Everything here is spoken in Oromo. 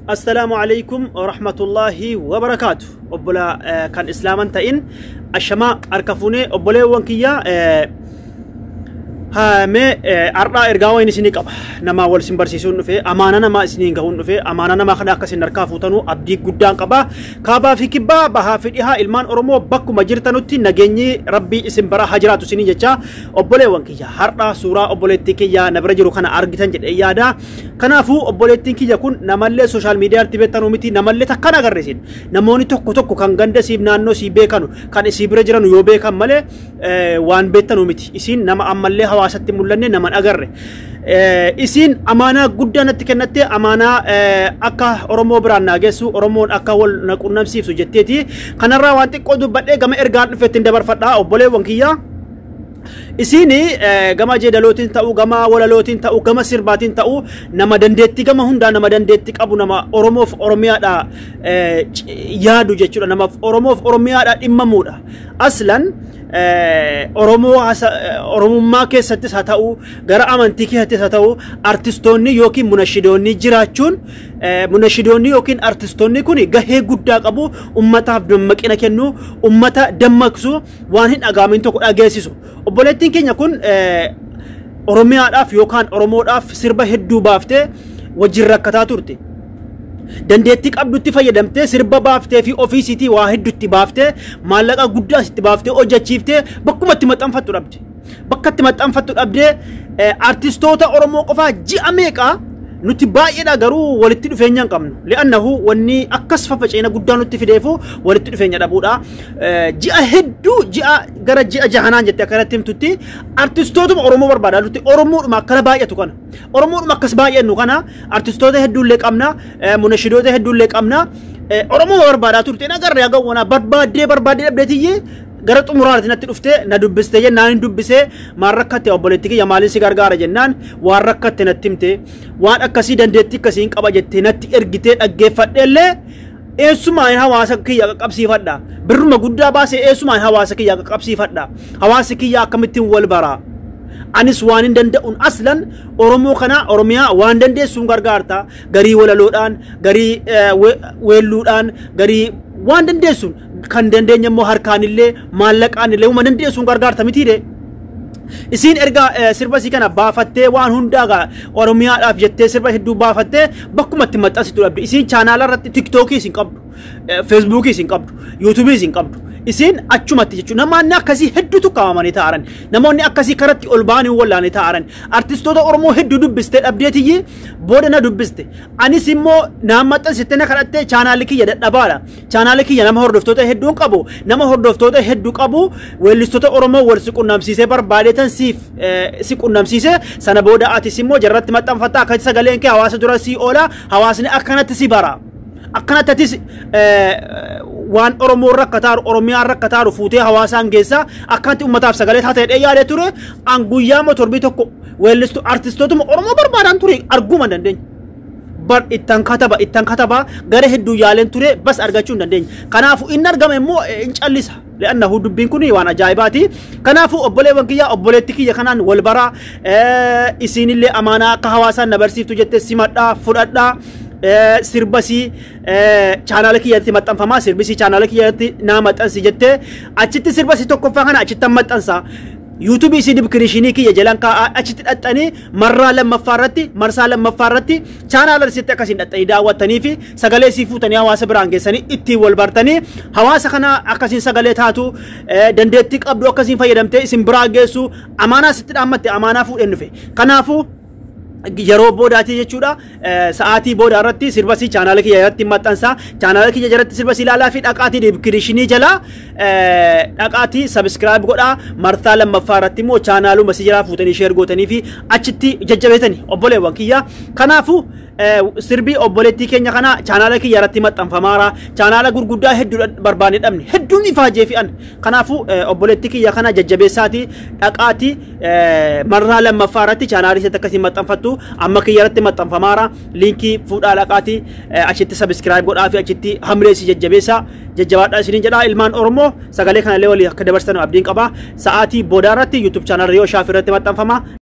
Assalaamu alaikum warahmatullaahi wabarakaatu. Obbola kan islaaman ta'in ashamaa harka fuunee obboleewwan kiyya mee har'aa ergaa wayin isinii qaba. Namaa wal isin barsiisuun dhufe, amaana namaa isiniin gahuun dhufe, amaana namaa kana akka isin harkaa fuutanuu abdii guddaan qaba. Kaabaa fi kibbaa, bahaa fi dhihaa ilmaan Oromoo bakkuma jirtanutti nageenyi Rabbii isin bara haa jiraatu isinii jecha obboleewwan kiyya har'aa suuraa obboleettii kiyya na bira jiru kana argitan jedhee yaada. Kanaafuu obboleettiin kiyya kun namallee sooshaal miidiyaatti beektanuu miti, namallee takkaan agarreesin. Namoonni tokko tokko kan ganda siif naannoo sii beekanu kan isii bira jiranu yoo beekan malee waan beektanuu miti. Isiin nama ammallee hawaasatti mul'anne naman agarre. Isiin amaanaa guddaa natti kennattee amaanaa akka Oromoo biraan naa geessu, Oromoon akka wal na qunnamsiiftu jetteeti. Kanarraa waan xiqqoo dubbadhee gama ergaan dhufeettiin dabarfadhaa obboleewwan kiyya. Isiin gama jeedalootiin ta'u, gama walalootiin ta'u, gama sirbaatiin ta'u, nama dandeettii gama hundaa nama dandeettii qabu, nama Oromoof Oromiyaadha yaadu jechuudha. Nama Oromoof Oromiyaadha dhimmamuudha. Aslan Oromoo Oromummaa keessattis haa ta'u, gara amantii keessattis haa ta'u, artistoonni yookiin munashidoonni jiraachuun, munashidoonni yookiin artistoonni kun gahee guddaa qabu. Ummataaf dammaqina kennu, ummata dammaqsu, waan hin dhagaamin tokko dhageessisu. Obboleettiin keenya kun Oromiyaadhaaf yookaan Oromoodhaaf sirba hedduu baaftee wajjin rakkataa turte. Dandeettii qabdutti fayyadamtee sirba baaftee fi ofiisiitii waa hedduutti baaftee maallaqa guddaa sitti baaftee hojjechiiftee bakkuma itti maxxanfattu dhabde. Bakka itti maxxanfattu dhabdee artistoota Oromoo qofaa ji'a meeqaa nuti baay'eedha garuu walitti dhufeenya hin qabnu. Li'annahu wanni akkas faffaca'ina guddaa nutti fideefu walitti dhufeenya dhabuudha. Ji'a hedduu, ji'a gara ji'a jahanaan jettee akkanatti himtutti artistootuma Oromoo barbaadaa nuti Oromoodhuma akkana baay'atu kana. Oromoodhuma akkas baay'annu kana artistoota hedduullee qabna, munashidoota hedduullee qabna. Oromoo barbaadaa turte agarree hagawwanaa barbaaddee barbaaddee dhabdeetiyyee gara xumuraatti natti dhuftee na dubbiste jennaan hin dubbisee. Maal rakkatte obboleetti kiyya, maaliin si gargaara jennaan waan rakkatte natti himte, waan akkasii dandeettii akkasii hin qaba jettee natti ergitee dhaggeeffadheellee eessumaan hawaasa kiyya qaqqabsiifadha, birruma guddaa baasee eessumaan hawaasa kiyya qaqqabsiifadha, hawaasi kiyya akkamittiin wal baraa, anis waan hin danda'uun aslan Oromoo kana Oromiyaa waan dandeessuun gargaarta, garii walaloodhaan, garii weelluudhaan, garii waan dandeessuun, kan dandeenya immoo harkaanillee maallaqaanillee uma dandeessuun gargaarta mitiire. Isiin erga sirba isii kana baafattee waan hundaa Oromiyaadhaaf jettee sirba hedduu baafattee bakkuma itti maxxansitu dhabde. Isiin chaanaala irratti Tiktookii isin qabdu, Feesbuukii isin qabdu, Yuutuubii isin qabdu. Isiin achumatti jechuudha. Namoonni akkasii hedduutu kaawwamanii taa'aran. Namoonni akkasii karatti ol ba'anii wallaanii taa'aran. Artistoota Oromoo hedduu dubbistee dhabdeetiyyi booda na dubbiste. Anis immoo naan maxxansite na kadhattee chaanaalli kiyya dadhabaadha. Chaanaalli kiyya nama hordoftoota hedduun qabu. Nama hordoftoota hedduu qabu weellistoota Oromoo wal si qunnamsiisee barbaadeetan siif si qunnamsiise, sana booda atis immoo jarratti maxxanfatta, akkatti sagaleen kee hawaasa dura si oola, hawaasni akkanatti si bara. Akkanatti atis waan Oromoo rakkataaru, Oromiyaan rakkataaru fuutee hawaasaan geessa, akkanatti uummataaf sagalee taatee jedhee yaadee ture. An guyyaa moo torbii tokko weellistu artistootuma Oromoo barbaadaan ture arguuma hin dandeenye. Bar ittan kataba ittan kataba gara hedduu yaaleen ture bas argachuu hin dandeenye. Kanaafuu inni argame immoo hin callisa. Li'annahu dubbiin kun waan ajaa'ibaati. Kanaafuu obboleewwan kiyya obboleetti kiyya kanaan wal baraa, isiinillee amaanaa akka hawaasaan na barsiiftu jettee simadhaa fudhadhaa. Sirbasii chaanaala kiyyatti maxxanfamaa, sirbisii chaanaala kiyyatti naa maxxansi jettee achitti sirbasii tokkoffaa kana achitti maxxansa. Yuutuubii isii dibkirishinii kiyya jalan kaa'aa, achitti dhaxxanii marraa lammaffaa irratti, marsaa lammaffaa irratti chaanaala isitti akkasiin dhaxxanii daawwattanii fi sagalee isii fuutanii hawaasa biraan geessanii ittiin wal bartanii hawaasa kana akkasiin sagalee taatu, dandeettii qabdu akkasiin fayyadamtee isin biraa geessu amaanaa sitti dhaammatte amaanaa fuudheen dhufe. Kanaafuu yeroo boodaatii jechuudha sa'aatii booda irratti sirbasii chaanaala kiyya irratti maxxansa. Chaanaala kiyya jalatti sirbasii ilaalaa fi dhaqaatii dibkirishinii jala dhaqaatii sabiskiraayib godhaa. Marsaa lammaffaa irratti immoo chaanaaluma si jalaa fuutanii sheer gootanii fi achitti jajjabeetanii obboleewwan kiyya. Kanaafuu sirbii obboleettii keenya kana chaanaala kiyya irratti maxxanfamaara. Chaanaala gurguddaa hedduu barbaanne dhabne, hedduun ifaajee fi an. Kanaafuu obboleettii kiyya kana jajjabeessaati dhaqaati marraa lammaffaa irratti chaanaala isatti akkasiin maxxanfattu amma kiyya irratti maxxanfamaara. Liinkii fuudhaa dhaqaati achitti sabiskiraayib godhaa fi achitti hamileessi jajjabeessaa, jajjabaadhaa isiniin jedhaa. Ilmaan Oromoo sagalee kanallee walii akka dabarsan abdiin qaba. Sa'aatii boodaa irratti YouTube chaanaala Riyoo Shaafii irratti maxxanfama.